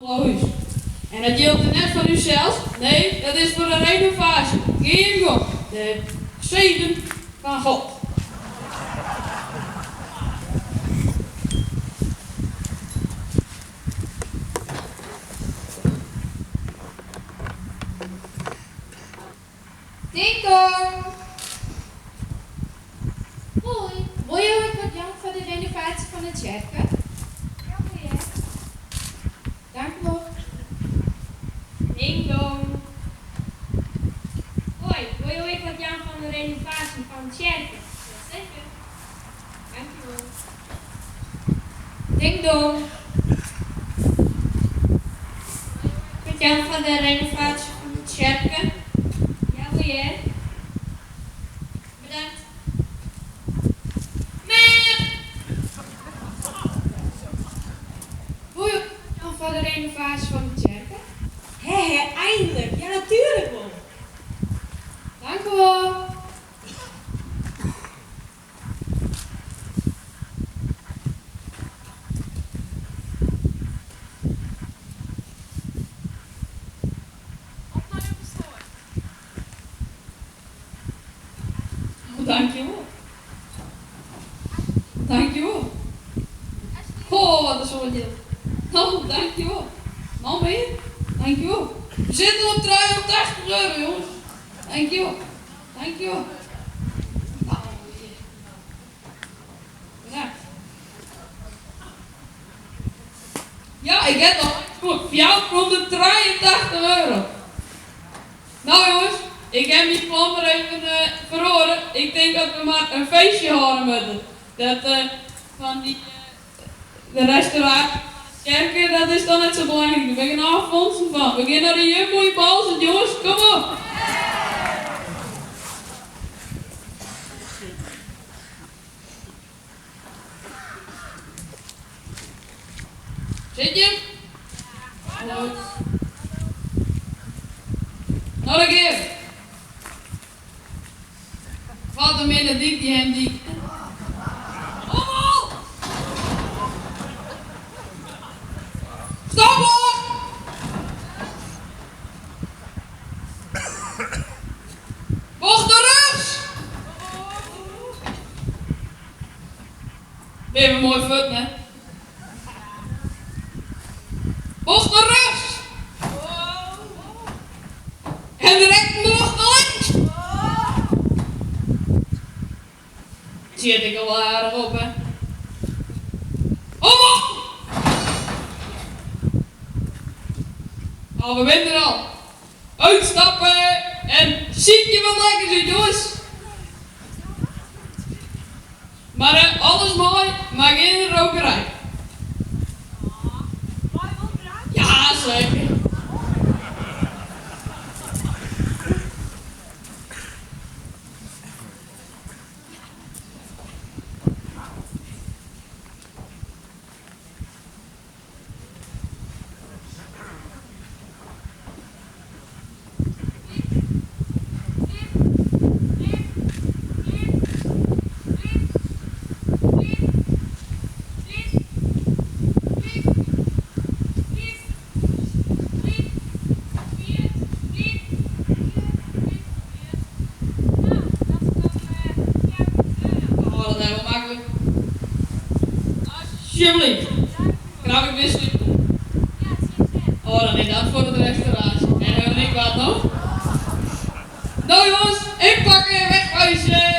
Hûs. En dat jildt net foar ússels, nee, dat is foar de renovaasje. Gean gong. De zegen fan God. Ding dong! Hoi, wolle jo ek wat jaan foar de renovaasje fan de tsjerke? Ja hear. Dank u wol. Ding dong. Hoi, wolle jo ek wat jaan fan de renovaasje fan de tsjerke? Jaseker. Dank u wol. Ding dong. Wat jaan foar de renovaasje fan de tsjerke? Ja hear. Bedankt. Meep! Wolle jo jaan foar de renovaasje fan de tsjerke? Hè hè, eindelijk! Ja, natuerlik wol! Dank u wol. Op nei de pastoar. Oh, dankjewol. Dankjewol. Oh, wat in soad jild. Oh, dankjewol. Noch mear? Dankjewol. We sitte op 380 euro, jonges. Dankjewol. Dankjewol. Nou, bedankt. Ja, ik heb al 483 euro. Nou jongens, ik heb myn plan mar even feroare. Ik tink dat we mar in feestje hâlde moatte. Dat fan dy de restauraasje fan de tsjerke, dat is dan net sa belangryk. Der binne genôch fûnsen fan. We gean nei de Jumbo yn Boalsert, jonges. Kom op! Sit je? Goed. Nou, dan gean we. Wat in minne dyk, dy Hemdyk. Omhoog! Stop hoor! Bocht nei rjochts! Binne we moai fuort, hè? Bocht nei rjochts! En direkt in bocht nei links! Sjit ik al aardich op, hè? Omhoog! Oh, we binne der al. Uitstappen en sykje wat lekkers út, jonges. Mar alles mei, mar gjin rokerij. Mei wol drank? Ja, seker. Oh, dat is wol maklik. Alsjeblieft. Krap ik wis. Oh, dan is dat foar de restauraasje. En dan ik wat noch? Nou jongens, inpakken, wegwezen!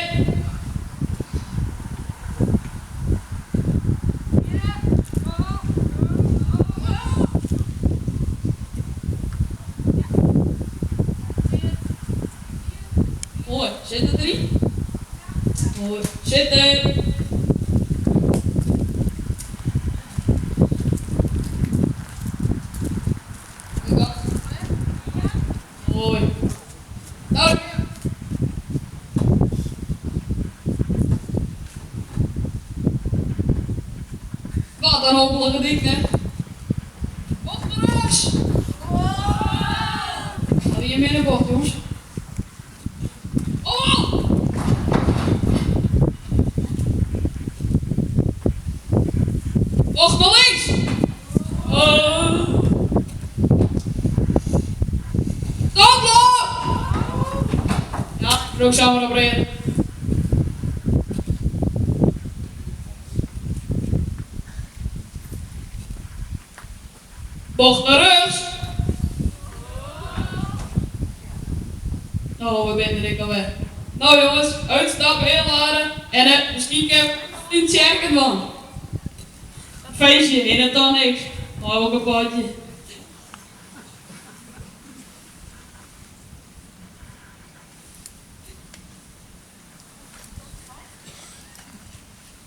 Moai, sit it deryn? Moai, sitte! Moai. Nou, wat in hoppelige dyk, hè? Bocht nei rjochts! Dat wie in minne bocht, jonges. Oh! Bocht nei links! Oh! Druk samar op read. Bocht nei rjochts. No, we binne der ek alwer. No jonges, útstappe, ynlade en miskien kinne we yn tsjerke dwaan. Dat feestje, is dat dan niks? Mei wol in potje.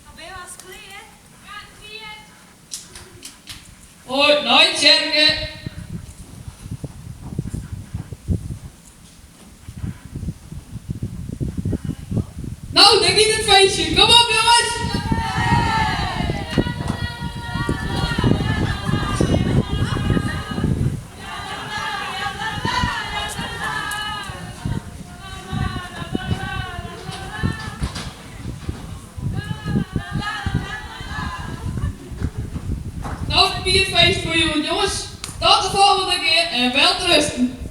No binne we hast klear. Ja, klear. Hoi, nei tsjerke. No, dêr giet it feestje. Kom op jonges! No, dat wie it feest foar hjoed jonges. Tot de folgjende kear en welterusten!